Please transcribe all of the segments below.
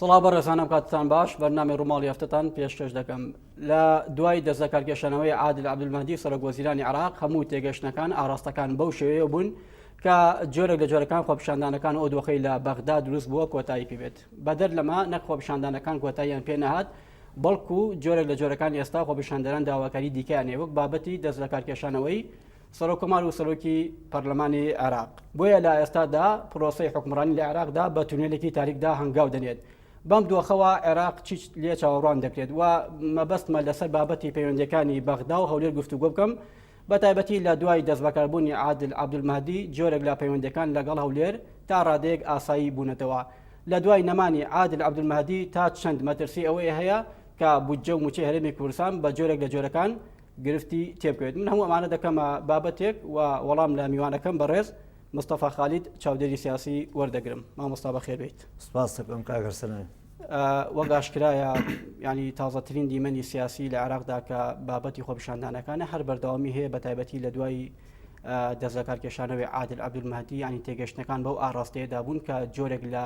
سڵاو بەڕێزانم کاتتان باش بەرنامەی ڕووماڵی هەفتەتان پێشکەش دەکەم لە دوای دەستلەکارکێشانەوەی عادل عەبدولمەهدی سەرۆک وەزیرانی عێراق هەموو تێگەشتنەکان ئاراستەکان بەو شێوەیە بوون کە جۆرێک لە جۆرەکان خۆپیشاندانەکان ئەو دۆخەی لە بەغدا دروست بووە کۆتایی پێبێت بەدەر لەمە نەک خۆپیشاندانەکان کۆتاییان پێ نەهات بەڵکو جۆرێک لە جۆرەکان ئێستا خۆپیشاندەران داواکاری دیکەیان هەیە وەک بابەتی دەست لەکارکێشانەوەی سەرۆککۆمار و سەرۆکی پەرلەمانی عێراق. بۆیە لە ئێستادا پرۆسەی حوکمڕانی لە عێراقدا بە تونێلێکی تاریکدا هەنگاو دەنێت. بەم دۆخەوە عێراق چی لێ چاوەڕوان دەکرێت و مەبەستمە لەسەر بابەتی پەیوەندیەکانی بەغدا و هەولێر گفتوگۆ بکەم بە تایبەتی لە دوای دەستبەکاربوونی عادل عەبدولمەهدی جۆرێک لە پەیوەندیەکان لەگەڵ هەولێر تا ڕادەیەک ئاسایی بوونەتەوە لە دوای نەمانی عادل عەبدولمەهدی تا چەند مەترسی ئەوەی هەیە کە بودجە و موچەی هەرێمی کوردستان بە جۆرێک لە جۆرەکان گرفتی تێبکەوێت من هەموو ئەمانە دەکەمە بابەتێک و وەڵام لە میوانەکەم بەڕێز مستەفا خالید چاودێری سیاسی وەردەگرم مامۆستا بەخێر بیت سپاس دەکەم کاک ئەرسەلان. وەک ئاشکرایە ینی تازەترین دیمەنی سیاسی لە عێراقدا کە بابەتی خۆپیشاندانەکانە هەر بەردەوامی هەیە بە تایبەتی لە دوای دەست لەکارکێشانەوەی عادل عەبدولمەهدی ینی تێگەشتنەکان بەو ئاراستەیەدا بوون کە جۆرێک لە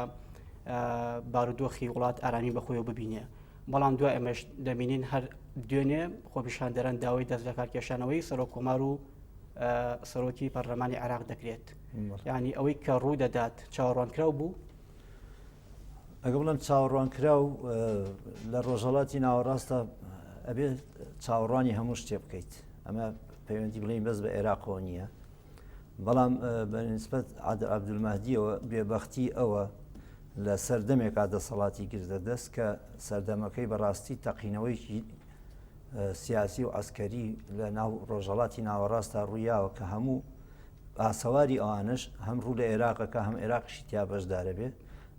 بارودۆخی وڵات ئارامی بەخۆیەوە ببینێ بەڵام دوای ئەمەش دەبینین هەر دوێنێ خۆپیشاندەران داوای دەست لەکارکێشانەوەی سەرۆک کۆمار و سەرۆکی پەرلەمانی عێراق دەکرێت ینی ئەوەی کە ڕوو دەدات چاوەڕوانکراو بوو ئەگە بڵێم چاوەڕوانکراو لە ڕۆژهڵاتی ناوەڕاستە ئەبێ چاوەڕوانی هەموو شتێ بکەیت ئەمە پەیوەندی بڵین بەس بە عێراقەوە نییە بەڵام بەنسبەت عادل عەبدولمەهدیەوە بێبەختی ئەوە لە سەردەمێکا دەسەڵاتی گرتە دەست کە سەردەمەکەی بەڕاستی تەقینەوەیکی سیاسی و عسکەری لە ناو ڕۆژهڵاتی ناوەڕاستدا ڕوویاوە کە هەموو ئاسەواری ئەوانش هەم ڕوو لە عێراقەکە هەم عێراقشی تیا بەشدارە بێ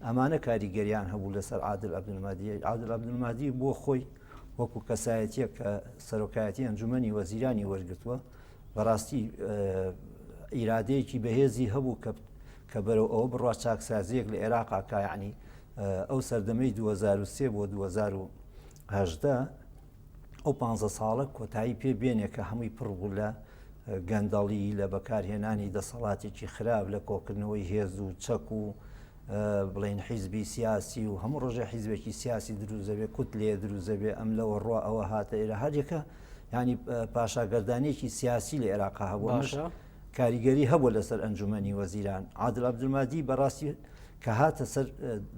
ئەمانە کاریگەریان هەبوو لەسەر عادل عەبدولمەهدی عادل عەبدولمەهدی بۆ خۆی وەکو کەسایەتیە کە سەرۆکایەتی ئەنجومەنی وەزیرانی وەرگتووە بەڕاستی ئیرادەیەکی بەهێزی هەبوو کە کە بەرەو ئەوە بڕوا چاکسازیەک لە عێراقا کا یعنی ئەو سەردەمەی 2003 بۆ 2018 ئەو پ ساڵە کۆتایی پێ بێنێ کە هەمووی پڕ بوو لە گەندەڵی لە بەکارهێنانی دەسەڵاتێکی خراپ لە کۆکردنەوەی هێز و چەک و بڵێن حیزبی سیاسی و هەموو ڕۆژێ حیزبێکی سیاسی دروست دەبێ کوت لێ دروست دەبێ ئەم لەوە ڕوا ئەوە هاتە ئێرە هەریەکە ینی پاشاگەردانێکی سیاسی لە عێراق هەبوو باشە کاریگەری هەبوو لەسەر ئەنجومەنی وەزیران عادل عەبدولمادی بەڕاستی کە هاتە سەر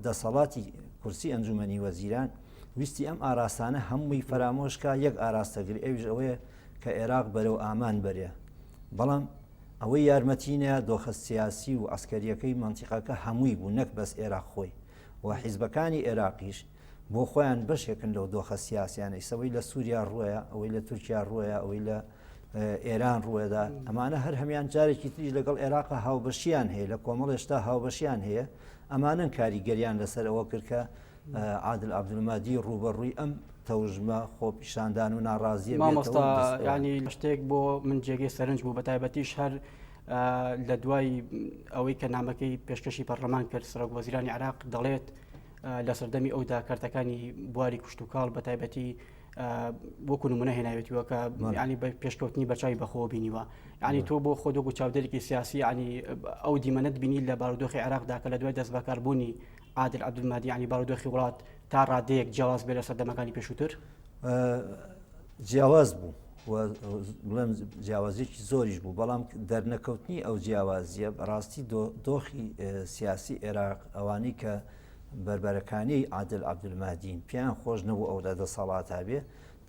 دەسەڵاتی کورسی ئەنجومەنی وەزیران ویستی ئەم ئاراستانە هەمووی فەرامۆشکە یەک ئاراستەگری ئەویش ئەوەیە کە عێراق بەرەو ئامان بەرێ بەڵام ئەوەی یارمەتی نەیا دۆخە سیاسی و عەسکەرییەکەی مەنتیقەکە هەمووی بوو نەک بەس ئێراق خۆی و حیزبەکانی ئێراقیش بۆ خۆیان بەشێکن لەو دۆخە سیاسیانە ئیستا ئەوەی لە سووریا ڕووەیە ئەوەی لە تورکیا ڕووەیە ئەوەی لە ئێران ڕووەدا ئەمانە هەر هەمان جارێکی تریش لەگەڵ عێراق هاوبەشیان هەیە لە کۆمەڵێشتا هاوبەشیان هەیە ئەمانن کاریگەریان لەسەر ئەوە کرد کە عادل عەبدولمەهدی ڕووبەڕووی ئەم تەوژمە خۆپیشاندان و ناڕازییە مامۆستا ینی شتێک بۆ من جێگەی سەرنج بوو بە تایبەتیش هەر لە دوای ئەوەی کە نامەکەی پێشکەشی پەرلەمان کرد سەرۆک وەزیرانی عراق دەڵێت لە سەردەمی ئەودا کەرتەکانی بواری کوشتتوکاڵ بە تایبەتی وەکو نمونە هێناوێتیوە کە ینی بە پێشکەوتنی بەرچوی بەخۆ بینیوە ینی تۆ بۆ خۆ دۆک و چاودێرێکی سیاسی ینی ئەو دیمەنت بینی لە بارودۆخی عێراقدا کە لە دوای دەست بەکاربوونی عادل عەبدولمەهدی یانی بارودۆخی وڵات تا ڕادەیەک جیاواز بێ لە سەردەمەکانی پێشووتر؟ جیاواز بوو بڵێم جیاوازیەکی زۆریش بوو بەڵام دەرنەکەوتنی ئەو جیاوازیە بەڕاستی دۆخی سیاسی عێراق ئەوانەی کە بەربەرەکانی عادل عەبدولمەهدین پێیان خۆش نەبوو ئەو لە دەسەڵاتا بێ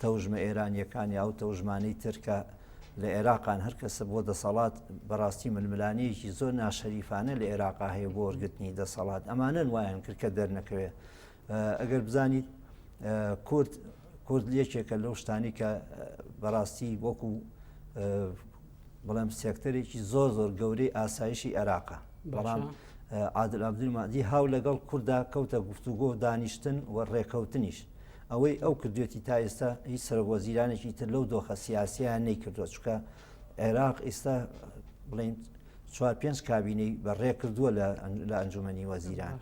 تەوژمە ئێرانیەکان یا ئەو تەوژمانەی تر کە لە عێراقان هەر کەسە بۆ دەسەڵات بەڕاستی ململانێیەکی زۆر ناشەریفانە لە عێراقا هەیە بۆ وەرگرتنی دەسەڵات ئەمانەن وایان کرد کە دەرنەکەوێ ئەگەر بزانیت کورد کورد یەکێکە لەو شتانی کە بەڕاستی وەکو بڵێم سێکتەرێکی زۆر زۆر گەورەی ئاسایشی عێراقە بەڵام عادل عەبدولمەهدی هاو لەگەڵ کوردا کەوتە گفتوگۆ دانیشتن و ڕێکەوتنیش ئەوەی ئەو کردوێتی تا ئێستا هیچ سەرۆک وەزیرانێکی تر لەو دۆخە سیاسیان نەیکردووە چونکە عێراق ئێستا بڵین چوار پێنج کابینەی بەڕێ کردووە لە ئەنجومەنی وەزیران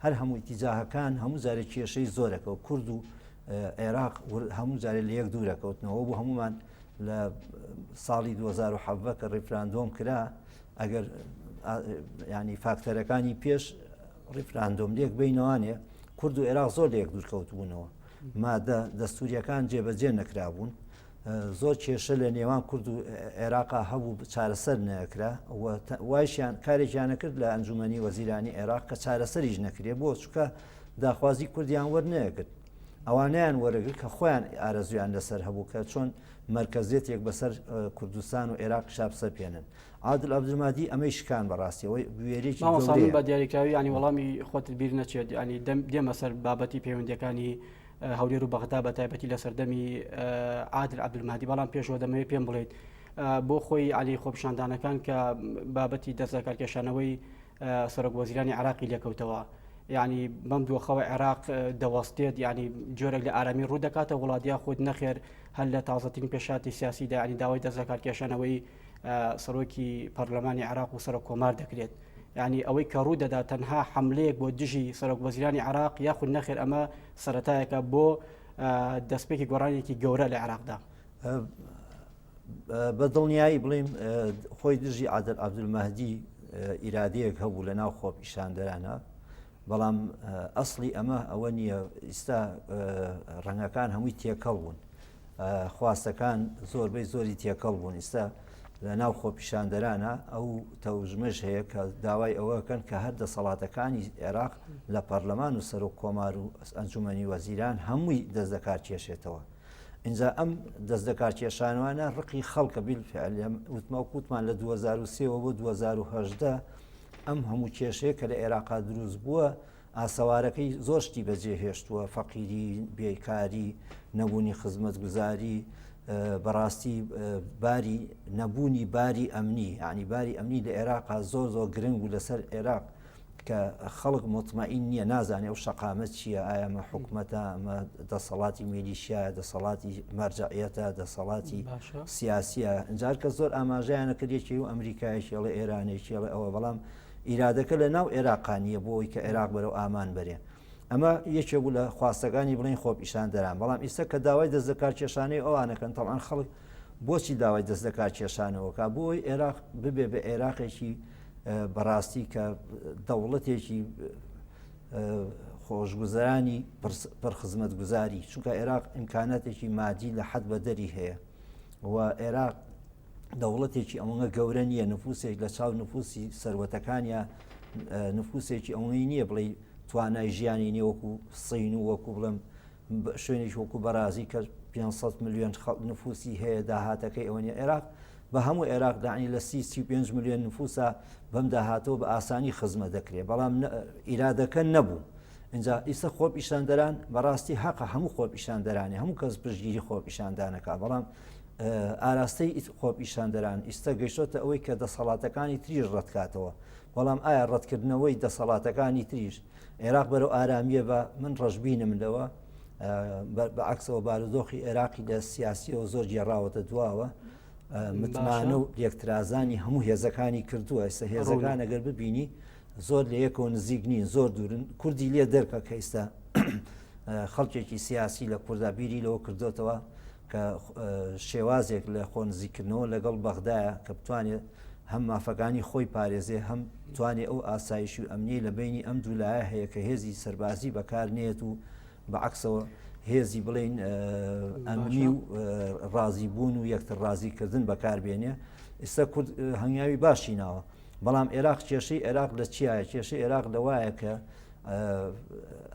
هەر هەموو ئیتیجاهەکان هەموو جارێک کێشەی زۆرەکە و کورد و عێراق هەموو جارێ لە یەک دوورەکەوتنەوە بۆ هەمومان لە ساڵی 2017 کە ڕیفراندۆم کرا ئەگەر ینی فاکتەرەکانی پێش ڕیفراندۆم لێک بینەوانێ. کورد و عێراق زۆر لە یەک دوور کەوتبوونەوە مادە دەستوریەکان جێبەجێ نەکرابوون زۆر کێشە لە نێوان کورد و عێراقا هەبوو چارەسەر نەکرا و وایشیان کارێکیانە کرد لە ئەنجومەنی وەزیرانی عێراق کە چارەسەریش نەکرێ بۆ چکە داخوازی کوردیان وەرنەکرد ئەوانیان وەرەگر کە خۆیان ئارەزویان لەسەر هەبوو کە چۆن مەرکەزیەتێک بەسەر کوردستان و عێراق شابسەپێنن عادل عەبدولمەهدی ئەمەی شکان بەڕاستی ئەوەی بوێریی مامۆستا من بە دیاریکراوی ینی وەڵامی خۆتت بیر نەچێت ینی دەم دێمە سەر بابەتی پەیوەندیەکانی هەولێر و بەغدا بە تایبەتی لە سەردەمی عادل عەبدولمەهدی بەڵام پێشەوە دەمەوێت پێم بڵێیت بۆ خۆی علی خۆپیشاندانەکان کە بابەتی دەست لەکارکێشانەوەی سەرۆک وەزیرانی عراقی لێکەوتەوە یعنی بەم دۆخەوە عێراق دەوەستێت یعنی جۆرێک لە ئارامی ڕوو دەکاتە وڵات یاخود نەخێر هەر لە تازەترین پێشاتی سیاسیدا ینی داوای دەست لەکارکێشانەوەی سەرۆکی پەرلەمانی عێراق و سەرۆک کۆمار دەکرێت یعنی ئەوەی کە ڕوو دەدا تەنها حملەیەک بۆ دژی سەرۆک وەزیرانی عێراق یاخود نەخێر ئەمە سەتایەکە بۆ دەستپێکی گۆڕانێکی گەورە لە عێراقدا. بە دڵنیایی بڵیم خۆی دژی عادل عەبدولمەهدی ئیرادەیەک هەبوو لە ناو خۆپیشاندەرانە بەڵام ئەسڵی ئەمە ئەوە نییە ئیستا ڕەنگەکان هەمووی تێکەڵ بوون خواستەکان زۆربەی زۆری تێکەڵ بوون ئیستا لە ناو خۆپیشاندەرانە ئەو تەوژمەش هەیە کە داوای ئەوەکەن کە هەر دەسەڵاتەکانی عێراق لە پەرلەمان و سەرۆک کۆمار و ئەنجومەنی وەزیران هەمووی دەست دەکار کێشێتەوە. اینجا ئەم دەست دەکارکێشانوانە ڕقی خەڵکە بیل فعلیم وتمە وتمان لە 2023 بۆ 2010 ئەم هەموو کێشەیە کە لە عێراقا دروست بووە ئاسەوارەکەی زۆر شتی بەجێ هێشتووە، فەقیری، بێکاری، نەبوونی خزمەتگوزاری، بەڕاستی باری نەبوونی باری ئەمنی، یعنی باری ئەمنی لە عێراقا زۆر زۆر گرنگ بوو لەسەر عێراق کە خەڵک مطمئین نییە نازانێ ئەو شەقامە چییە ئایا ئەمە حکومەتە ئەمە دەسەڵاتی میلیشیایە دەسەڵاتی مەرجەعیەتە دەسەڵاتی سیاسیە جار کە زۆر ئاماژەیانە کرد یەکێ و ئەمریکایەکی ئەڵێ ئێرانێکی ئەڵێ ئەوە بەڵام ئیرادەکە لە ناو عێراقا نییە بۆ ئەوەی کە عێراق بەرەو ئامان بەرێ. ئەمە یەکێ بوو لە خواستەکانی بڵێین خۆپیشاندەران، بەڵام ئیستا کە داوای دەست لەکارکێشانەی ئەوانەکەن تەبعەن خەڵک بۆچی داوای دەست لەکارکێشانەوە کا بۆ ئەوەی عێراق ببێ بە عێراقێکی بەڕاستی کە دەوڵەتێکی خۆشگوزەرانی پڕخزمەتگوزاری چونکە عێراق ئیمکاناتێکی مادی لە حەد بەدەری هەیە و عێراق دەوڵەتێکی ئەوەنە گەورە نییە نفوسێک لە چاو نفوسی سەروەتەکانیا نفوسێکی ئەوەی نییە بڵێ توانای ژیانی نیە وەکو سین و وەکو بڵێم شوێنێکی وەکو بەرازی کە 500 میلیۆن نفوسی هەیە داهاتەکەی ئەوە نیە عێراق بە هەموو عێراق داعنی لە 35 میلیۆن نفوسە بەم داهاتەوە بە ئاسانی خزمە دەکرێت بەڵام ئیرادەکە نەبوو اینجا ئیستا خۆپیشاندەران بەڕاستی حەقە هەموو خۆپیشاندەرانی هەموو کەس پشتگیری خۆپیشاندانەکە بەڵام ئاراستەی خۆپیشاندەران ئیستا گەیشتۆتە ئەوەی کە دەسەڵاتەکانی تریش ڕەتکاتەوە بەڵام ئایا ڕەتکردنەوەی دەسەڵاتەکانی تریش عێراق بەرەو ئارامیە بە من ڕەشبینم لەوە بە عکسەوە بارودۆخی عێراقی لە سیاسیەوە زۆر گێڕاوەتە دواوە متمانە و لێکترازانی هەموو هێزەکانی کردووە ئێستا هێزەکان ئەگەر ببینی زۆر لە یەکەوە نزیک نین زۆر دوورن کوردی لێ دەرکە کە ئیستا خەڵکێکی سیاسی لە کووردا بیری لەوە کردوتەوە کە شێوازێک لە خۆنزیکردنەوە لەگەڵ بەغدایە کە بتوانێت هەم مافەکانی خۆی پارێزێ هەم توانێ ئەو ئاسایشی و ئەمنیەی لە بینی ئەم دوولایە هەیە کە هێزی سەربازی بەکار نێت و بەعکسەوە هێزی بڵین ئەمنی و ڕازی بوون و یەکتر ڕازیکردن بەکاربێنێ ئێستا کورد هەنگاوی باشی ناوە بەڵام عێراق کێشەی عێراق لە چیایە کێشەی عێراق لەوایە کە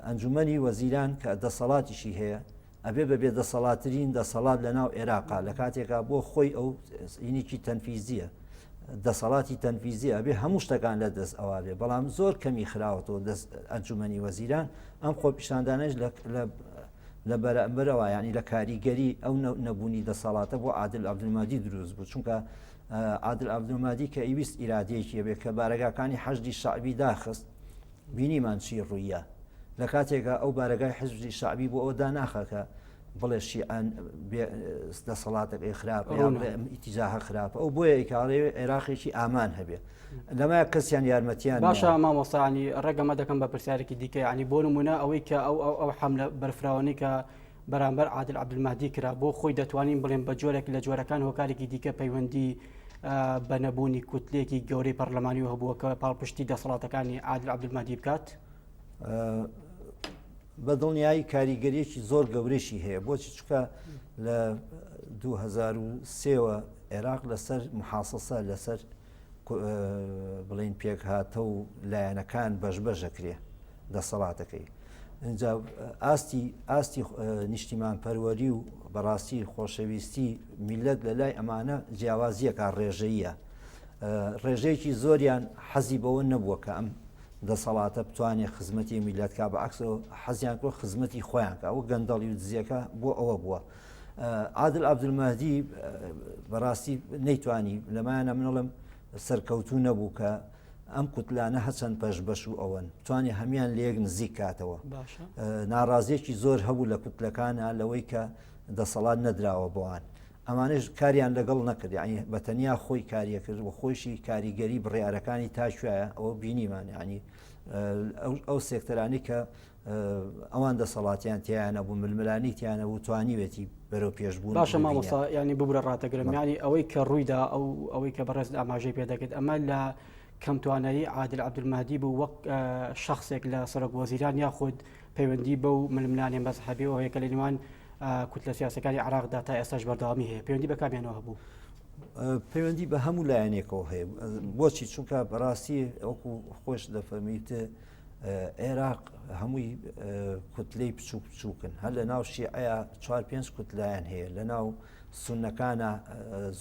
ئەنجومەنی وەزیران کە دەسەڵاتیشی هەیە ئەبێ بە بێدەسەڵاتترین دەسەڵات لە ناو عێراقا لە کاتێکا بۆ خۆی ئەو ئینێکی تەنفیزیە دەسەڵاتی تەنفیزی ئەبێ هەموو شتەکان لە دەست ئەوا بێ بەڵام زۆر کەمی خراوەتەوە دەست ئەنجومەنی وەزیران ئەم خۆپیشاندانەش لە بەرەوە ینی لە کاریگەری ئەو نەبوونی دەسەڵاتە بۆ عادل عەبدولمادی دروست بوو چونکە عادل عەبدولمادی کە ئیویست ئیرادەیەکی بێ کە بارەگاکانی حەشدی شەعبی داخست بینیمان چی ڕوویە لە کاتێکا ئەو بارەگای حزبی شەعبی بۆ ئەوە داناخا کە بڵێ شیعان دەسەڵاتەکەی خراپە یان بڵێ ئەم ئیتیجاهە خراپە ئەو بۆیە ئیکاڵێ عێراقێکی ئامان هەبێ لەمە کەسیان یارمەتیان باشە مامۆستانی ڕێگەمە دەکەم بە پرسیارێکی دیکە ینی بۆ نمونە ئەوەی کە ئەو ئەو ئەو حملە بەرفراوانی کە بەرامبەر عادل عەبدولمەهدی کرا، بۆ خۆی دەتوانین بڵێن بە جۆرێک لە جۆرەکان هۆکارێکی دیکە پەیوەندی بە نەبوونی کوتلێکی گەورەی پەرلەمانی هەبووە کە پاڵپشتی دەسەڵاتەکانی عادل عەبدولمەهدی بکات؟ بە دڵنیایی کاریگەریەکی زۆر گەورەشی هەیە بۆچی چکە لە 2023ەوە عێراق لەسەر محاسەسە لەسەر بڵین پێکهاتە و لایەنەکان بەش بەشەکرێ دەسەڵاتەکەی اینجا ئاستی ئاستی نیشتیمان پەروەری و بەڕاستی خۆشەویستی میلەت لە لای ئەمانە جیاوازیەکە ڕێژەیە ڕێژەیەکی زۆریان حەزی بەوە نەبووە کە ئەم دەسەڵاتە بتوانێت خزمەتی میلەت کا بە عکسەوە حەزیان کرد خزمەتی خۆیان کا و گەندەڵی و دزیەکە بۆ ئەوە بووە. عادل عەبدولمەهدی بەڕاستی نەیتوانی لەمایانە منەڵم سەرکەوتوو نەبوو کە ئەم کوتلانە هەچەند پەش بەش و ئەوەن توانی هەمان لەیەک نزیک کاتەوە ناڕازیەکی زۆر هەبوو لە کوتلەکانە لەوەی کە دەسەڵات نەدراوە بۆوان ئەمانەش کاریان لەگەڵ نەکرد یعنی بە تەنیا خۆی کاریە کرد و خۆیشی کاریگەری بڕیارەکانی تا کوێیە ئەوە بینیمان یعنی ئەو سێکتەرانی کە ئەوان دەسەڵاتیان تیانە بوو ململانی تیانە بوو توانیوێتی بەرەو پێش بوون باشە مامۆستا ینی ببرە ڕاتەگرم ینی ئەوەی کە ڕوویدا ئەو ئەوەی کە بەڕێز ئاماژەی پێ دەکرد ئەمە لە کەمتوانایی عادل عەبدولمەهدی بوو وەک شخصێک لە سەرۆک وەزیران یاخود پەیوەندی بەو ململانێ مەزهەبیەوە هەیە کە لە نێوان کوتلە سیاسەکانی عراقدا تا ئێستاش بەردەوامی هەیە پەیوەندی بە کامیانەوە هەبوو؟ پەیوەندی بە هەموو لایەنێکەوە هەیە بۆچی چونکە بەڕاستی وەکو خۆش دەفەرمیت عێراق هەمووی کوتلەی بچوک بچووکن هەر لە ناو شیعەیە چوار پێنج کوتلایەن هەیە لە ناو سونەکانە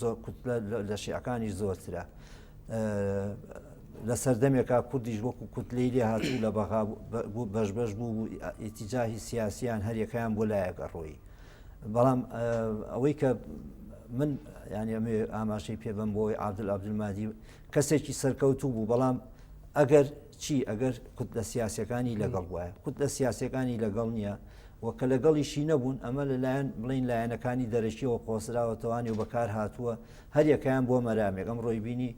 زۆر کوتلە لە شیعەکانی زۆرترە لە سەردەمێکا کوردیش وەکو کوتلەی لێ هاتوو لە بەغا بەش بەش بوو و ئیتیجاهی سیاسیان هەریەکەیان بۆ لایەک ئەڕۆیی بەڵام ئەوەی کە من ینی ئەمێ ئاماژەی پێ بەم بۆی عادل عەبدولمەهدی کەسێکی سەرکەوتوو بوو بەڵام ئەگەر چی ئەگەر کوتلە سیاسەکانی لەگەڵ وایە کوتلە سیاسەکانی لەگەڵ نییە و کە لەگەڵیشی نەبوون ئەمە لەلایەن بڵین لایەنەکانی دەرەکیەوە قۆزراوەتەوانی و بەکار هاتووە هەریەکەیان بۆ مەرامێک ئەمڕۆی بینی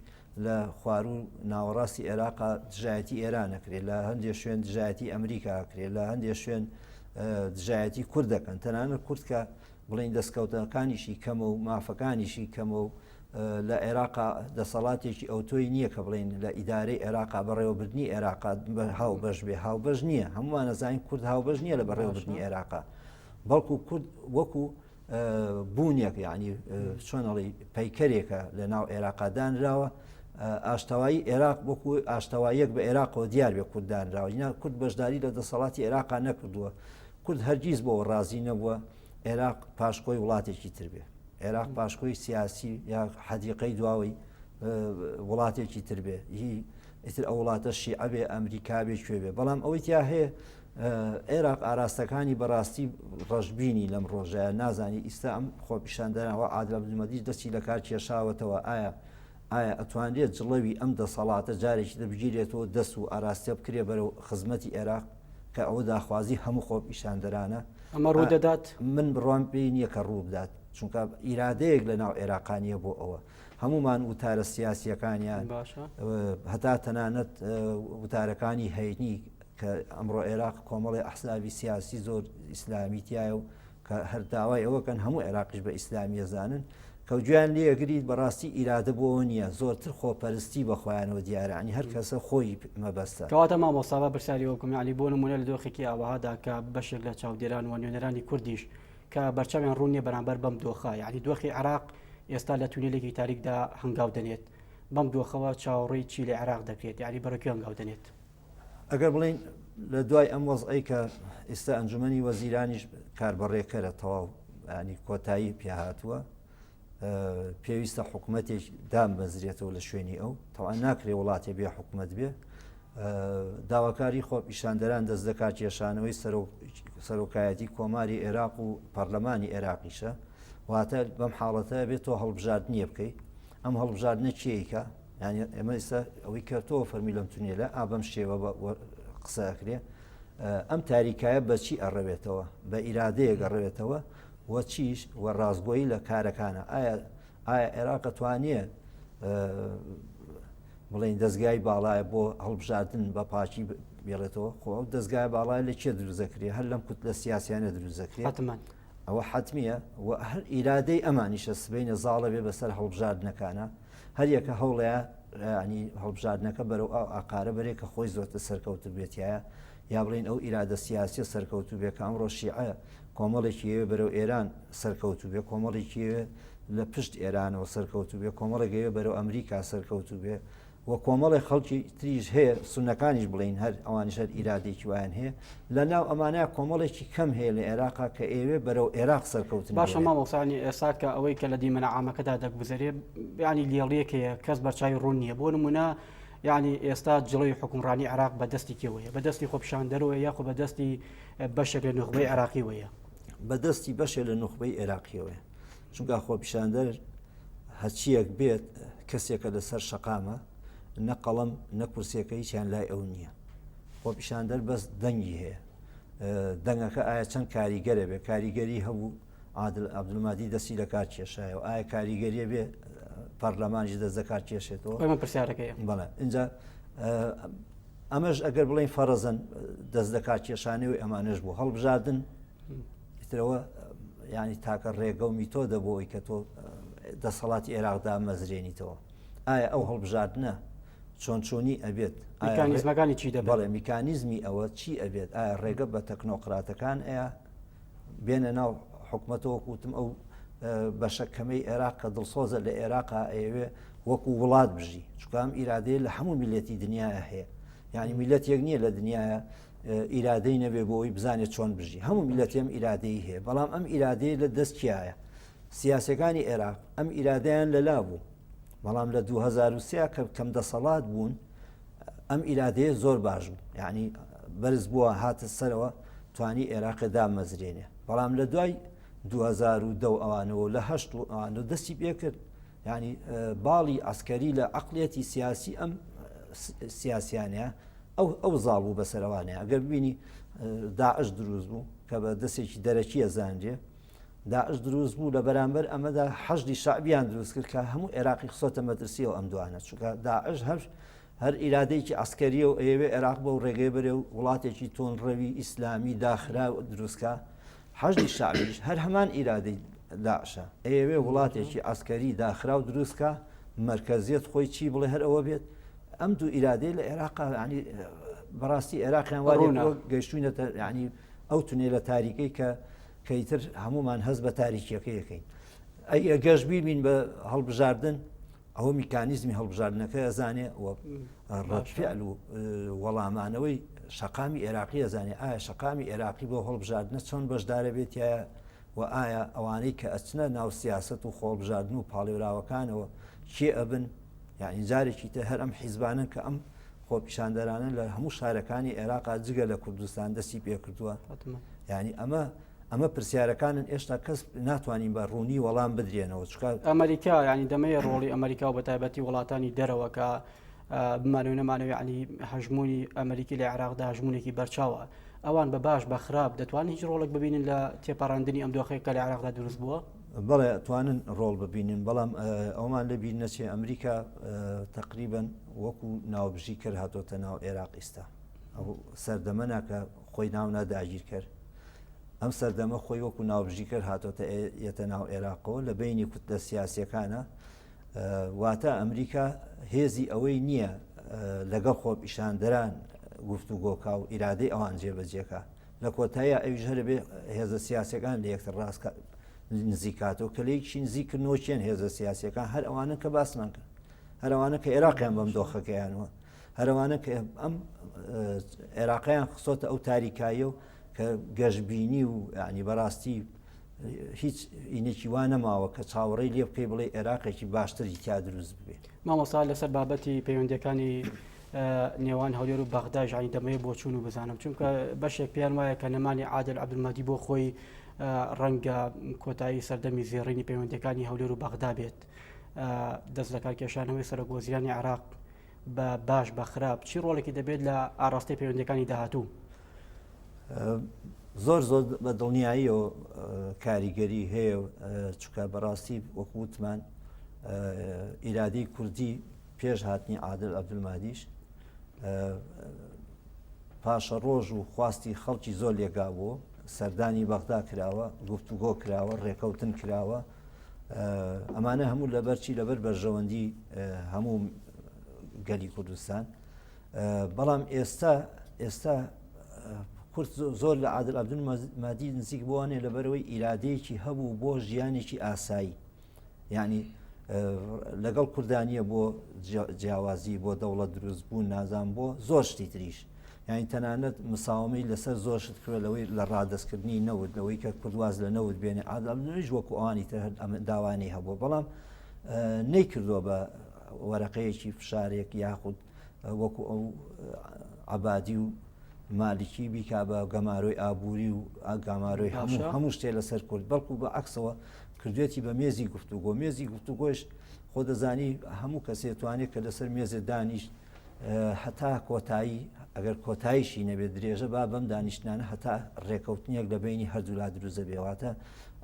لە خواروو ناوەڕاستی ئێراقا دژایەتی ئێران ئەکرێت، لە هەندێ شوێن دژایەتی ئەمریکا ئەکرێت، لە هەندێ شوێن دژایەتی کورد دەکەن، تەنانەت کورد کە بڵین دەستکەوتەکانیشی کەمە و مافەکانیشی کەمە و لە عێراقا دەسەڵاتێکی ئەوتۆی نییە کە بڵین لە ئیدارەی عێراقا بەڕێوەبردنی عێراقا هاوبەش بێ هاوبەش نییە هەمووان ئەزانین کورد هاوبەش نییە لە بەڕێوەبردنی عێراقا بەڵکو کورد وەکو بوونێک یعنی چۆن ئەڵی پەیکەرێکە لە ناو عێراقا دانراوە ئاشتەوایی عێراق وەکو ئاشتەواییەک بە عێراقەوە دیار بێ کورد دانراوە ینا کورد بەشداری لە دەسەڵاتی عێراقا نەکردووە کورد هەرگیز بۆ ڕازی نەبووە عێراق پاشکۆی وڵاتێکی تر بێ عێراق پاشکۆی سیاسی یا حەدیقەی دواوەی وڵاتێکی تر بێ هی ئیتر ئەو وڵاتە شیعە بێ ئەمریکا بێ کوێ بێ بەڵام ئەوەی تیا هەیە عێراق ئاراستەکانی بەڕاستی ڕەشبینی لەم ڕۆژەیە نازانی ئیستا ئەم خۆپیشاندەرانەوە عادل عەبدولمەهدیش دەستی لەکار کێشاوەتەوە ئایا ئایا ئەتوانرێت جڵەوی ئەم دەسەڵاتە جارێکی تر بگیرێتەوە دەست و ئاراستە بکرێ بەرەو خزمەتی عێراق کە ئەوە داخوازی هەموو خۆپیشاندەرانە ئەمە ڕوو دەدات؟ من بڕوام پێی نییە کە ڕوو بدات چونکە ئیرادەیەک لە ناو عێراقا نییە بۆ ئەوە هەمومان وتارە سیاسیەکانیان هەتا تەنانەت وتارەکانی هەینی کە ئەمڕۆ عێراق کۆمەڵی ئەحزابی سیاسی زۆر ئیسلامی تایە و کە هەر داوای ئەوە کەن هەموو عێراقیش بە ئیسلامیە زانن کە گوێیان لێگریت بەڕاستی ئیرادە بۆ نییە زۆرتر خۆپەرستی بە خۆیانەوە دیارانی هەر کەسە خۆی مەبەستە. کەواتە مامۆستا با پرسیاری وەکم یعنی بۆ نمونە لە دۆخێکی ئاوەهادا کە بەشێک لە چاودێران و نوێنەرانی کوردیش کە بەرچاویان ڕوون نیە بەرامبەر بەم دۆخە یعنی دۆخی عێراق ئێستا لە تونێلێکی تاریکدا هەنگاو دەنێت بەم دۆخەوە چاوەڕێی چی لە عێراق دەکرێت یعنی بەرەو کوێ هەنگاو دەنێت؟ ئەگەر بڵێین لە دوای ئەم وەزعەی کە ئێستا ئەنجومەنی وەزیرانیش کاربەڕێکەرە تەواو ینی کۆتایی پێهاتووە پێویستە حکوومەتێک دامبەزرێتەوە لە شوێنی ئەو تەوان ناکرێ وڵاتێ بێ حکوومەت بێ داواکاری خۆپیشاندەران دەست دەکات کێشانەوەی سەرۆکایەتی کۆماری عێراق و پەرلەمانی عێراقیشە واتە بەم حاڵەتە بێت تۆ هەڵبژاردنیە بکەیت ئەم هەڵبژاردنە کێیکە یانی ئێمە ئێستا ئەوەی کە تۆ فەرمی لەم تونێلە ئا بەم شێوە قسە ئەکرێ ئەم تاریکایە بەچی ئەڕەوێتەوە بە ئیرادەیەک ئەڕەوێتەوە و چیش و ڕاستگۆیی لە کارەکانە ئایا ئایا عێراق توانیە بڵین دەستگای باڵایە بۆ هەڵبژاردن بە پاکی بێڵێتەوە خۆ ئەو دەستگای باڵای لە کێ دروزەکرێ هەر لەم کوتلە سیاسیانە دروزەکرێ حتمما ئەوە حتمیە و هەر ئیرادەی ئەمانیشە سبینە زاڵە بێ بەسەر هەڵبژاردنەکانە هەریەکە هەوڵەیە ینی هەڵبژاردنەکە بەرەو ئەو ئاقارە بەرێ کە خۆی زۆرتر سەرکەوتر بێتایە. یا بڵێین ئەو ئیرادە سیاسیە سەرکەوتوو بێ کە ئەمڕۆ شیعە کۆمەڵێکی ئەوێ بەرەو ئێران سەرکەوتوو بێ، کۆمەڵێکی ئەوێ لە پشت ئێرانەوە سەرکەوتوو بێ، کۆمەڵێک ئەوێ بەرەو ئەمریکا سەرکەوتوو بێ و کۆمەڵێک خەڵکی تریش هەیە، سوننەکانیش بڵێین هەر ئەوانیش هەر ئیرادێکی وایان هەیە، لە ناو ئەمانە کۆمەڵێکی کەم هەیە لە عێراقا کە ئەیەوێ بەرەو عێراق سەرکەوتن باشە مامۆستا یانی ئێستا کە ئەوەی کە لە دیمەنە عامەکەدا دەگوزەرێ یانی لێڵیەک هەیە کەس بەرچاوی ڕوون نییە بۆ نمونە یانی ئێستا جڵەوی حوکمڕانی عێراق بە دەستی کێوەیە بە دەستی خۆپیشاندەرەوە یاخۆ بە دەستی بەشێک لە نوخبەی عێراقیوەیە؟ بە دەستی بەشێ لە نوخبەی عێراقیەوەیە چونکە خۆپیشاندەر هەرچیەک بێت کەسێکە لەسەر شەقامە نە قەڵەم نە کورسیەکە هیچیان لای ئەو نییە خۆپیشاندەر بەس دەنگی هەیە دەنگەکە ئایا چەند کاریگەرە بێ کاریگەری هەبوو عادل عەبدولمادی دەستی لە کار کێشایەوە ئایا کاریگەریە بێ پەرلەمانیش دەست دەکار کێشێتەوە ئەمە پرسیارەکەی بەڵێ اینجا ئەمەش ئەگەر بڵین فەرەزەن دەست دەکار کێشانەوەی ئەمانەش بوو هەڵبژاردن ئیترەوە ینی تاکە ڕێگە و میتۆدە بۆ ئەوی کە تۆ دەسەڵاتی عێراقدا مەزرێنیتەوە ئایا ئەو هەڵبژاردنە چۆن چۆنی ئەبێت میکانیزمەکانی چی دەبێت بەڵێ میکانیزمی ئەوە چی ئەبێت ئایا ڕێگە بە تەکنۆقراتەکان ئەیا بێنە ناو حکومەتەوە وەکو وتم ئەو بەشە کەمەی عێراق کە دڵسۆزە لە عێراقا ئەیەوێ وەکو وڵات بژی چونکە ئەم ئیرادەیە لە هەموو میلەتی دنیاە هەیە یعنی میلەتێک نییە لە دنیاە ئیرادەی نەبێ بۆ ئەوی بزانێت چۆن بژی هەموو میلەتی ئەم ئیرادەی هەیە بەڵام ئەم ئیرادەیە لە دەست کیایە سیاسەکانی عێراق ئەم ئیرادەیان لەلا بوو بەڵام لە 2023 کە کەم دەسەڵات بوون ئەم ئیرادەیە زۆر باش بوو یعنی بەرز بووە هاتە سەرەوە توانی عێراقێ دامەزرێنێ بەڵام لە دوای 2010 ئەوانەوە لە هەشت و ئەوانە دەستی پێکرد ینی باڵی ئەسکەری لە عقلێتی سیاسی ئەم سیاسیانە ئەو ئەو زاڵ بوو بەسەرەوانەیە ئەگەر ببینی داعش دروست بوو کە بە دەستێکی دەرەکیە زانرێ داعش دروست بوو لە بەرامبەر ئەمەدا حەشدی شەعبیان دروست کرد کە هەموو عێراقی خستۆتە مەترسیەوە ئەم دوانە چونکە داعش هەر هەر ئیرادەیەکی عسکەریە و ئەیەوێ عێراق بەو ڕێگەی بەرێ و وڵاتێکی تۆنڕەوی ئیسلامی داخرا دروستکە حەشدی شەعبیش هەر هەمان ئیرادەی داعشە ئەیەوێ وڵاتێکی عسکەری داخرا و دروستکە مەرکەزیەت خۆی چی بڵێ هەر ئەوە بێت ئەم دوو ئیرادەی لە عێراق ینی بەڕاستی عێراقیان وارێ گەشتوینەتە ینی ئەو تونێلە تاریکەی کە کە ئیتر هەموومان هەست بە تاریکیەکەی ئەکەین. ئەی گەشبین بین بە هەڵبژاردن، ئەوە میکانیزمی هەڵبژاردنەکە ئەزانێ و ڕەد فعل و وەڵامانەوەی شەقامی عێراقی ئەزانێ ئایا شەقامی عێراقی بۆ هەڵبژاردنە چۆن بەشدارە بێتایە و ئایا ئەوانەی کە ئەچنە ناو سیاست و خۆڵبژاردن و پاڵێوراوەکانەوە کێ ئەبن یعنی جارێکی تر هەر ئەم حیزبانن کە ئەم خۆپیشاندەرانە لە هەموو شارەکانی عێراقا جگە لە کوردستان دەستی پێکردووە یعنی ئەمە ئەمە پرسیارەکانن ئێشتا کەس ناتوانین بە ڕوونی وەڵام بدرێنەوە چکە ئەمریکا ینی دەمەیە ڕۆڵی ئەمریکا و بە تایبەتی وڵاتانی دەرەوە کە بمانەوە نەمانەوە ینی هەژمونی ئەمریکی لە عێراقدا هەژمونێکی بەرچاوە ئەوان بە باش بە خراپ دەتوانن هیچ ڕۆڵێک ببینن لە تێپەڕاندنی ئەم دۆخێک کە لە عێراقدا دروست بووە؟ بەڵێ توانن ڕۆڵ ببینن بەڵام ئەومان لە بیر نەچێ ئەمریکا تقریبن وەکو ناوبژیکەر هاتۆتە ناو عێراق ئیستا ئەو سەردەمە ناکە خۆی ناونا داگیرکەر ئەم سەردەمە خۆی وەکو ناوبژیکەر هاتۆتە یەتە ناو عێراقەوە لە بینی کوتلە سیاسیەکانە واتە ئەمریکا هێزی ئەوەی نییە لەگەڵ خۆپیشاندەران گفتوگۆکا و ئیرادەی ئەوان جێبەجێکە لە کۆتاییا ئەویش هەر بێ هێزە سیاسەکان لە یەکتر ڕاستکە نزیکاتەوە کە لەیەکشی نزیکردنەوە چێن هێزە سیاسەکان هەر ئەوانە کە باسمان کرد هەرەوانە کە عێراقیان بەم دۆخەکەیانوە هەرەوانە کە ئەم عێراقیان خسۆتە ئەو تاریکاییە و کە گەشببینی و ینی بەڕاستی هیچ ئینێکی وا نەماوە کە چاوەڕێی لێ بکەی بڵێ عێراقێکی باشتری تیا دروست ببێ. مامۆستا لەسەر بابەتی پەیوەندیەکانی نێوان هەولێر و بەغدا ژانی دەمەوێت بۆچوون و بزانم چونکە بەشێک پێیان وایە کە نەمانی عادل عەبدولمەهدی بۆ خۆی ڕەنگە کۆتایی سەردەمی زێڕینی پەیوەندیەکانی هەولێر و بەغدا بێت دەست لەکارکێشانەوەی سەرۆک وەزیرانی عێراق بە باش بە خراپ چی ڕۆڵێکی دەبێت لە ئاراستەی پەیوەندیەکانی داهاتوو؟ زۆر زۆر بە دڵنیاییەوە کاریگەری هەیە چکە بەڕاستی وەکو وتمان ئیرادەی کوردی پێش هاتنی عادل عەبدولمادیش پاشە ڕۆژ و خواستی خەڵکی زۆر لێگا بوو سەردانی بەغدا کراوە گفتوگۆ کراوە ڕێکەوتن کراوە ئەمانە هەموو لەبەرچی لەبەر بەرژەوەندی هەموو گەلی کوردستان بەڵام ئێستا ئێستا کورد زۆر لە عادل عەبدولمەهدی نزیک بووانێ لەبەرەوەی ئیرادەیەکی هەبوو بۆ ژیانێکی ئاسایی یعنی لەگەڵ کوردانیە بۆ جیاوازی بۆ دەوڵەت دروست بوون نازان بۆ زۆر شتی تریش یعنی تەنانەت مساومەی لەسەر زۆر شت کرد لەوەی لە ڕادەستکردنی نەوت لەوەی کە کوردواز لە نەوت بێنێ عادل وەکو ئەوانی تر ئەمە داوانی هەبوو بەڵام نەیکردووە بە وەرەقەیەکی فشارێک یاخود وەکو ئەو عبادی و مالکی بیکا بە گەمارۆی ئابووری و گامارۆی هەموو هەموو شتێ لەسەر کورد بەڵکو بە عکسەوە کردوێتی بە مێزی گفتوگۆ مێزی گفتوگۆش خۆ دەزانی هەموو کەسێ توانێت کە لەسەر مێزێ دانیشت هەتا کۆتایی ئەگەر کۆتاییشی نەبێت درێژە با بەم دانیشتنانە هەتا ڕێکەوتنێک لە بینی هەردوولا دروست دەبێ واتە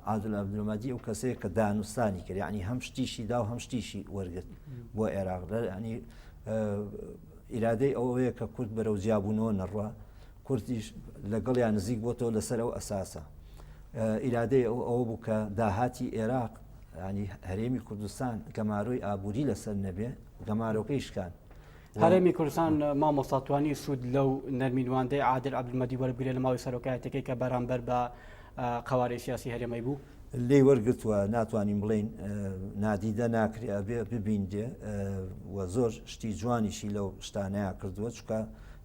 عادل عەبدولمەهدی ئەو کەسەیە کە دانوستانی کرد یعنی هەم شتیشی دا و هەم شتیشی وەرگرت بۆ عێراق ینی ئیرادەی ئەوەیە کە کورد بەرەو جیابوونەوە نەڕوا کوردیش لەگەڵیان نزیک بۆتەوە لەسەر ئەو ئەساسە ئیرادەی ئەو ئەوە بوو کە داهاتی عێراق ینی هەرێمی کوردستان گەمارۆی ئابووری لەسەر نەبێ گەمارۆکەی شکان. هەرێمی کوردستان مامۆستا توانی سوود لەو نەرمی نواندەی عادل عەبدولمەهدی وەربگرێت لە ماوەی سەرۆکایەتەکەی کە بەرامبەر بە قەوارەی سیاسی هەرێمەی بوو؟ لێی وەرگرتووە ناتوانین بڵێین نادیدە ناکرێ ئەبێ ببینرێ و زۆر شتی جوانیشی لەو شتانەیە کردووە چکە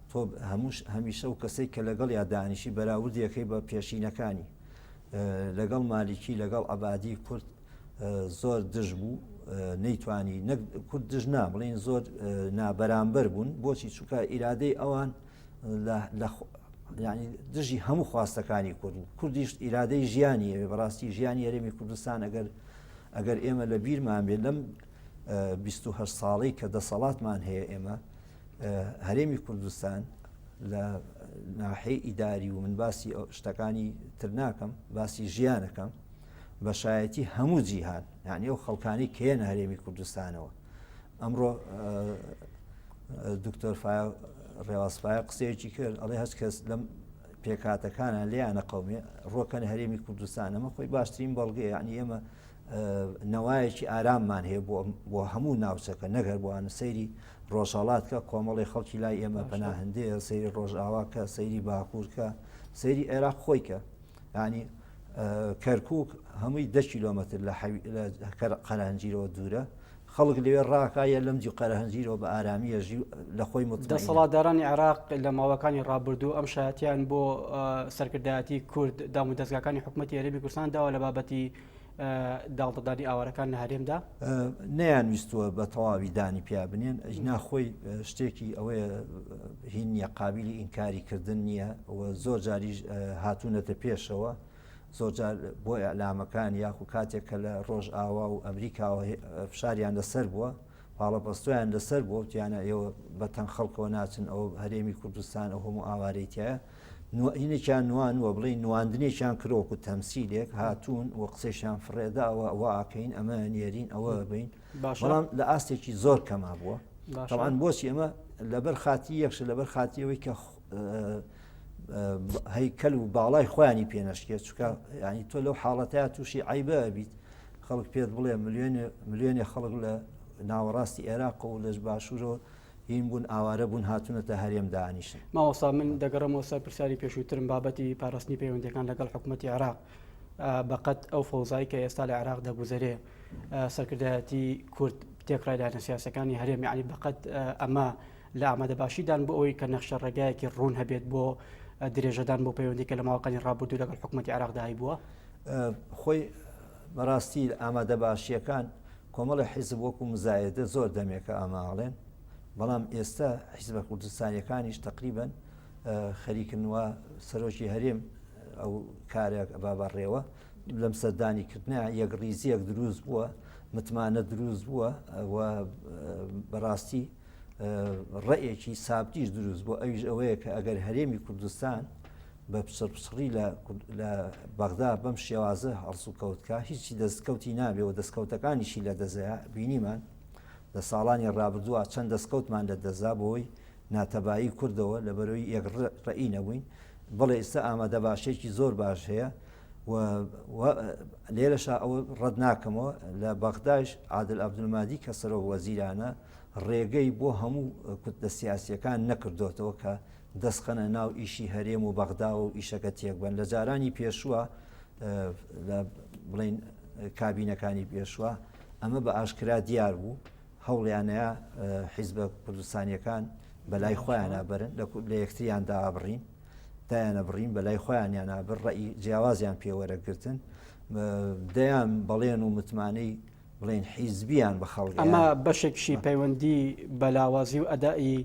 تۆ هەمووش هەمیشە و کەسێک کە لەگەڵ یا دانیشی بەراوردەکەی بە پێشینەکانی لەگەڵ مالیکی لەگەڵ عبادی کورد زۆر دژ بوو نەیتوانی نەک کورد دژ نا بڵین زۆر نابەرامبەر بوون بۆچی چووکە ئیرادەی ئەوان لە ینی دژی هەموو خواستەکانی کورد بوو کوردیش ئیرادەی ژیانی ئەوێ بەڕاستی ژیانی هەرێمی کوردستان ئەگەر ئەگەر ئێمە لە بیرمان بێت لەم 28 ساڵی کە دەسەڵاتمان هەیە ئێمە هەرێمی کوردستان لە ناحەی ئیداری و من باسی شتەکانی تر ناکەم باسی ژیانەکەم بە شایەتی هەموو جیهان یعنی ئەو خەڵکانی کێنە هەرێمی کوردستانەوە ئەمڕۆ دکتۆر ڕێواز فایە قسەیەکی کرد ئەڵێ هەچ کەس لەم پێکاتەکانە لێیانە قومێ ڕۆکەن هەرێمی کوردستان ئەمە خۆی باشترین بەڵگەیە یعنی ئێمە نەوایەکی ئاراممان هەیە بۆ بۆ هەموو ناوچەکە نەگەر بۆوان سەیری ڕۆژهڵات کە کۆمەڵی خەڵکی لای ئێمە پەناهندەیە سەیری ڕۆژئاوا کە سەیری باکوور کە سەیری عێراق خۆی کە ینی کەرکک هەمووی دە کیلۆمەتر لە قەرەهەنجیرەوە دوورە خەڵک لەوێ ڕاکایە لەم جی قەرەهەنجیرەوە بە ئارامیە ژی لە خۆی متمەئینە. دەسەڵاتدارانی عێراق لە ماوەکانی ڕابردوو ئەم شایەتیان بۆ سەرکردایەتی کورد دام و دەزگاکانی حکومەتی هەرێمی کوردستان داوە لە بابەتی داڵدەدانی ئاوارەکان لە هەرێمدا؟ نەیان ویستووە بە تەواوی دانی پیا بنێن ئەجنا خۆی شتێکی ئەوەیە هین نییە قابلی ئینکاری کردن نییە و زۆر جاریش هاتوونەتە پێشەوە زۆر جار بۆ ئیعلامەکان یاخو کاتێک کە لە ڕۆژئاوا و ئەمریکاوە فشاریان لەسەر بووە پاڵەپەستۆیان لەسەر بووە وتیانە ئێوە بە تەنگ خەڵکەوە ناچن ئەو هەرێمی کوردستان ئەو هەموو ئاوارەی تایە هینێکیان نوان وە بڵێ نواندنێکیان کرۆک و تەمسیلێک هاتوون و قسەیشیان فڕێداوە ئەوە ئاکەین ئەمە نێرین ئەوە بین بەڵام لە ئاستێکی زۆر کەما بووە طبعا بۆچی ئەمە لەبەر خاتی یەکش لەبەر خاتیەوەی کە هەیکەل و باڵای خۆیانی پێنەشکێت چکە ینی تۆ لەو حاڵەتەیە تووشی عیبە بیت خەڵک پێت بڵێ ملیۆنێ ملیۆنێ خەڵک لە ناوەڕاستی عێراق و لەش باشوورەوە هین بوون ئاوارە بوون هاتوونەتە هەرێم دانیشن. مامۆستا من دەگەڕێمەوە سەر پرسیاری پێشووترم بابەتی پاراستنی پەیوەندیەکان لەگەڵ حکوومەتی عێراق بەقەت ئەو فەوزای کە ئێستا لە عێراق دەگوزەرێ سەرکردایەتی کورد تێکڕای لایەنە سیاسەکانی هەرێم یعنی بەقەت ئەمە لە ئامادەباشیدان بۆ ئەوەی کە نەخشە ڕێگایەکی ڕوون هەبێت بۆ درێژەدان بۆ پەیوەندی کە لە ماوەکانی ڕابردوو لەگەڵ حکوومەتی عێراقدا هەیبووە؟ خۆی بەڕاستی ئامادەباشییەکان کۆمەڵی حیزب وەکو مزایەدە زۆر دەمێکە ئاماڵێن بەڵام ئێستا حیزبە کوردستانیەکانیش تقریبن خەریکن و سەرۆکی هەرێم ئەو کارێک بابەڕێوە لەم سەردانی کردنە یەکڕیزیەک دروست بووە متمانە دروست بووە و بەڕاستی ڕێیەکی سابتیش دروست بۆ ئەویش ئەوەیە کە ئەگەر هەرێمی کوردستان بە پچڕپچڕی لە بەغدا بەم شێوازە هەڵسوکەوت کا هیچی دەستکەوتی نابێ و دەستکەوتەکانیشی لە دەزەیە بینیمان لە ساڵانی ڕابردووە چەند دەستکەوتمان لە دەزا بۆی ناتەبایی کوردەوە لە بەرەوەی یەک ڕێی نەبووین بەڵێ ئێستا ئامادە باشێکی زۆر باش هەیە و لێرەشا ئەوە ڕەت ناکەمەوە لە بەغداش عادل عەبدولمادی کە سەرۆک وەزیرانە ڕێگەی بۆ هەموو کوتلە سیاسیەکان نەکردۆتەوە کە دەستخەنە ناو ئیشی هەرێم و بەغدا و ئیشەکە تێکبەن لە جارانی پێشووە لە بڵین کابینەکانی پێشوە ئەمە بە ئاشکرا دیار بوو هەوڵیانەیە حیزبە کوردستانیەکان بەلای خۆیانە بەرن لە یەکتریان دابڕین دایانە بڕین بەلای خۆیانیانە بر ڕێی جیاوازیان پێوەرەگرتن دەیان بەڵێن و متمانەی بڵێن حیزبیان بە خەڵک ئەمە بەشێکشی پەیوەندی بە لاوازی و ئەدائی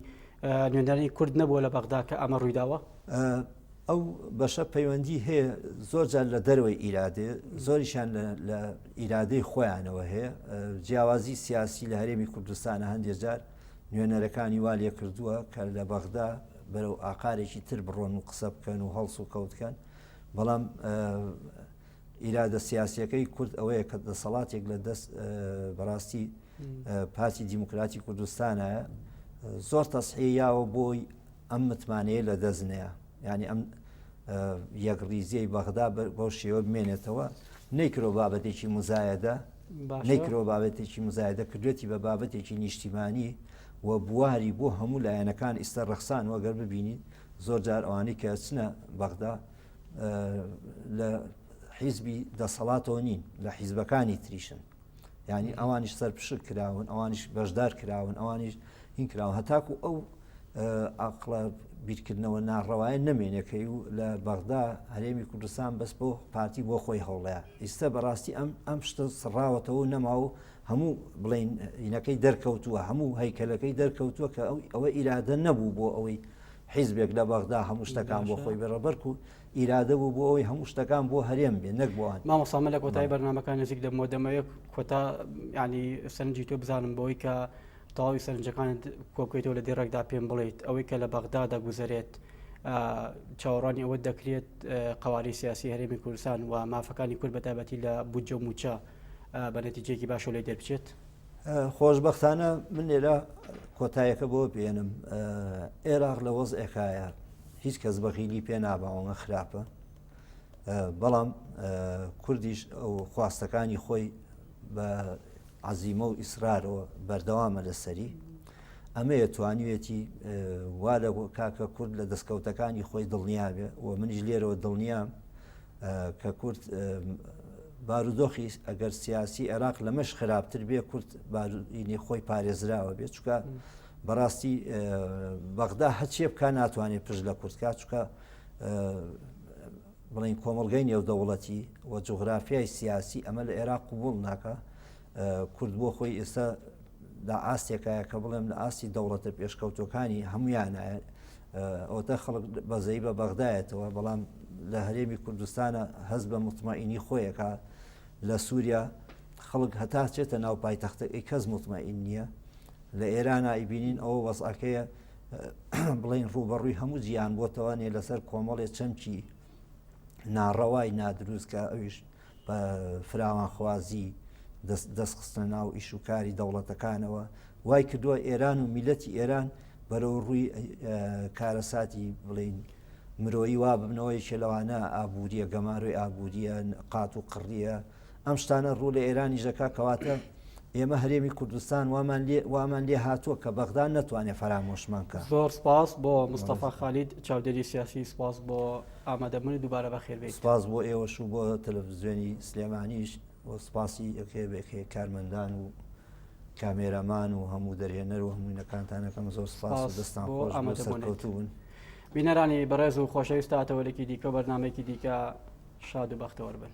نوێنەرانی کورد نەبووە لە بەغدا کە ئەمە ڕوویداوە؟ ئەو بەشە پەیوەندی هەیە زۆر جار لە دەرەوەی ئیرادێ زۆریشان لە ئیرادەی خۆیانەوە هەیە جیاوازی سیاسی لە هەرێمی کوردستانە هەندێک جار نوێنەرەکانی وا لێ کردووە کە لە بەغدا بەرەو ئاقارێکی تر بڕۆن و قسە بکەن و هەڵس و کەوتکەن بەڵام ئیرادە سیاسیەکەی کورد ئەوەیە کە دەسەڵاتێک لە دەست بەڕاستی پارتی دیموکراتی کوردستانە زۆر تەسحی یاوە بۆی ئەم متمانەیە لە دەست نەیە یعنی ئەم یەکڕیزیەی بەغدا بەو شێوە بمێنێتەوە نەیکرۆ بابەتێکی مزایەدە نەیکرۆ بابەتێکی مزایدە کردێتی بە بابەتێکی نیشتیمانی و بواری بۆ هەموو لایەنەکان ئیستا ڕەخسان وەگەر ببینیت زۆر جار ئەوانەی کە چنە بەغدا لە حیزبی دەسەڵاتەوە نین لە حیزبەکانی تریشن یعنی ئەوانیش سەرپشک کراون ئەوانیش بەشدار کراون ئەوانیش هین کراون هەتاکو ئەو ئاقڵە بیرکردنەوە ناڕەوایە نەمێنێکەی و لە بەغدا هەرێمی کوردستان بەس بۆ پارتی بۆ خۆی هەوڵەیە ئیستا بەڕاستی ئەم ئەم شتە سڕاوەتەوە نەما و هەموو بڵین ئینەکەی دەرکەوتووە هەموو هەیکەلەکەی دەرکەوتووە کە ئەو ئەوە ئیرادە نەبوو بۆ ئەوەی حیزبێک لە بەغدا هەموو شتەکان بۆ خۆی بێڕە بەرکو ئیرادە بوو بۆ ئەوەی هەموو شتەکان بۆ هەرێم بێ نەک بۆ ئەوان. مامۆستا من لە کۆتایی بەرنامەکان نزیک دەبمەوە دەمەوێت کۆتا یعنی سەرنجی تۆ بزانم بەوەی کە تەواوی سەرنجەکانت کۆکەیتەوە لە دێڕێکدا پێم بڵیت ئەوەی کە لە بەغدا دەگوزەرێت چاوەڕوانی ئەوە دەکرێت قواری سیاسی هەرێمی کوردستان و مافەکانی کورد بەتایبەتی لە بودجە و موچە بە نەتیجەیەکی باشەوە لێ دەربچێت؟ خۆشبەختانە من لێرە کۆتایەکە بۆ بێنم عێراق لە وەزعێکایە هیچ کەس بەغیلی پێ ناباوەمە خراپە بەڵام کوردیش ئەو خواستەکانی خۆی بە عزیمە و ئیسرارەوە بەردەوامە لەسەری ئەمەیە توانیوێتی وا لە کاکە کورد لە دەستکەوتەکانی خۆی دڵنیابێ و منیش لێرەوە دڵنیام کە کورد بارودۆخی ئەگەر سیاسی عێراق لەمەش خراپتر بێ کورد بارودینی خۆی پارێزراوە بێت چکە بەڕاستی بەغدا هەچێ بکە ناتوانێت پشت لە کوردکە چکە بڵین کۆمەلگەی نێودەوڵەتی و جوگرافیای سیاسی ئەمە لە عێراق قوبول ناکە کورد بۆ خۆی ئێستا لە ئاستێکایە کە بڵێم لە ئاستی دەوڵەتە پێشکەوتوەکانی هەمویانە ئەوەتە خەڵک بەزەی بە بەغدایەتەوە بەڵام لە هەرێمی کوردستانە هەست بە مطمئینی خۆیەکە لە سووریا خەڵک هەتا چێتە ناو پایتەختەکەی کەس مطمئین نییە لە ئێران ئایبینین ئەوە وەزعەکەیە بڵین ڕوبەڕووی هەموو جیان بۆتەوانێ لەسەر کۆمەڵێ چەمکی ناڕەوای نادروست کە ئەویش بە فراوانخوازی دەست خستنە ناو ئیش و کاری دەوڵەتەکانەوە وای کردووە ئێران و میلەتی ئێران بەرەو ڕووی کارەساتی بڵین مرۆیی وا ببنەوە یەکێ لەوانە ئابووریە گەمارۆی ئابووریە قات و قڕیە ئەم شتانە ڕوو لە ئێرانی ژەکە کەواتە ئێمە هەرێمی کوردستان وامان لێ وامان لێ هاتووە کە بەغدا نەتوانێت فەرامۆشمان کە زۆر سپاس بۆ مستەفا خالید چاودێری سیاسی سپاس بۆ ئامادەبوونی دووبارە بەخێربێیت. سپاس بۆ ئێوەش و بۆ تەلەفزیۆنی سلێمانیش و سپاسی یەکێ بە یەکێ کارمەندان و کامێرامان و هەموو دەرهێنەر و هەمووینەکانتان ئەکەم زۆر سپاس و سپاس دەستان بۆ خۆش بۆ ئامادەبوونت. سەرکەوتوو بن. بینەرانی بەڕێز و خۆشەویست تا تەوەرێکی دیکە و بەرنامەیەکی دیکە شاد و بەختەوەر بن.